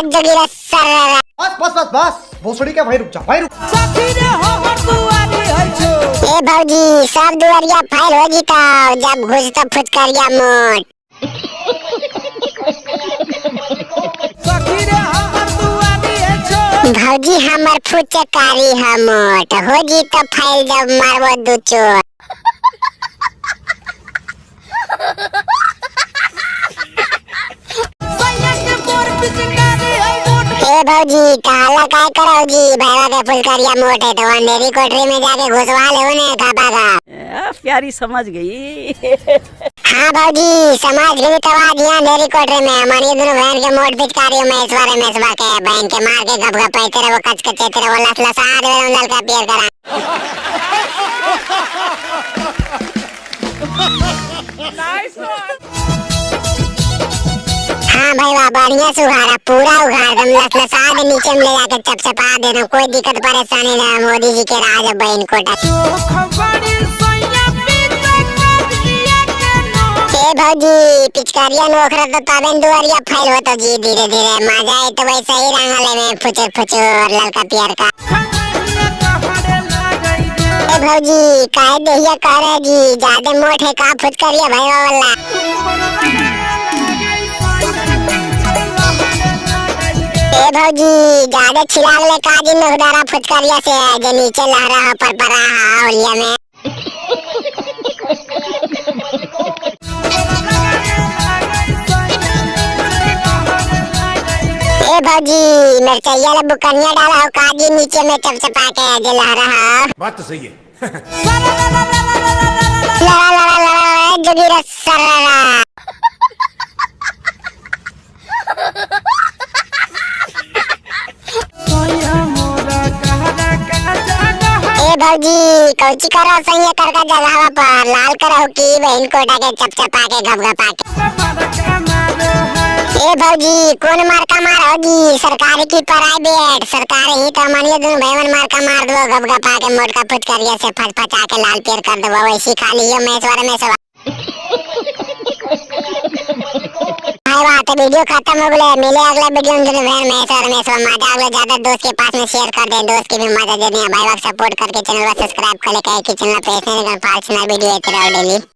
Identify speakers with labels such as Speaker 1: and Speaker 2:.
Speaker 1: जोगीरा सररा।
Speaker 2: बस बस बस बस, भोसड़ी का भाई रुक जा, भाई रुक।
Speaker 1: ए भौजी सब दुआरिया फाइल हो जीता जब घुसता फुचकरिया मोट। भौजी हमर फुचकारी हमोट हो जीता फाइल जब मारबो दू चोट। ए भौजी काला काय करो जी, भैया के फुलकरिया मोट है तो अंधेरी कोठरी में जाके घुसवा ले ने खापा का।
Speaker 3: प्यारी समझ गई।
Speaker 1: हाँ भौजी समझ गई, तो आज यहाँ अंधेरी कोठरी में हमारी दोनों बहन के मोट पिचकारी में इस बारे में इस बार के बहन के मार के गप गप पैते रहो, कच कच रहो, लस लसा दे ललका पियर करा। हाँ भाई वाह बढ़िया सुहारा पूरा उघाड़ दम लस लसा दे, नीचे में ले जाके चपचपा दे, कोई दिक्कत परेशानी ना, मोदी जी के राज बहन कोटा। ए भौजी पिचकारिया नोखरा तो तबे दुआरिया फैल होता जी, धीरे धीरे मजा आए तो वैसे ही रंगले में फुचर फुचर ललका पियर का। ए भौजी काहे देहिया करे जी, ज्यादा मोट है का फुचकरिया भाई वाला। ए भौजी ज्यादा छिलाग ले काजी नोखदारा फुचकरिया से जे नीचे लहरा हो पर परा होलिया में। ए भौजी मिर्चैया ले बुकनिया डाला हो काजी नीचे में चपचपा के जे लहरा हो।
Speaker 4: बात तो सही है।
Speaker 1: लड़ा लड़ा लड़ा जोगीरा सररा। ए भौजी कौची करो सही कर का जगह पर लाल करो की बहन कोटा के चपचपा के गपगपा के। ए भौजी कौन मार का मार होगी, सरकारी की प्राइवेट? सरकार ही तो मानिए दोनों भाईवन मार का मार दो गपगपा के मोटका फुचकरिया से फचफचा के लाल पेड़ कर दो, वैसी खाली हो महेश्वर में सब। भाई बात वीडियो खत्म हो गए, मिले अगला वीडियो में दोनों बहन महेश्वर में सब। मजा अगला ज्यादा दोस्त के पास में शेयर कर दे, दोस्त की भी मजा दे दे, भाई बात सपोर्ट करके चैनल को सब्सक्राइब कर ले, कि चैनल पे ऐसे वीडियो डेली।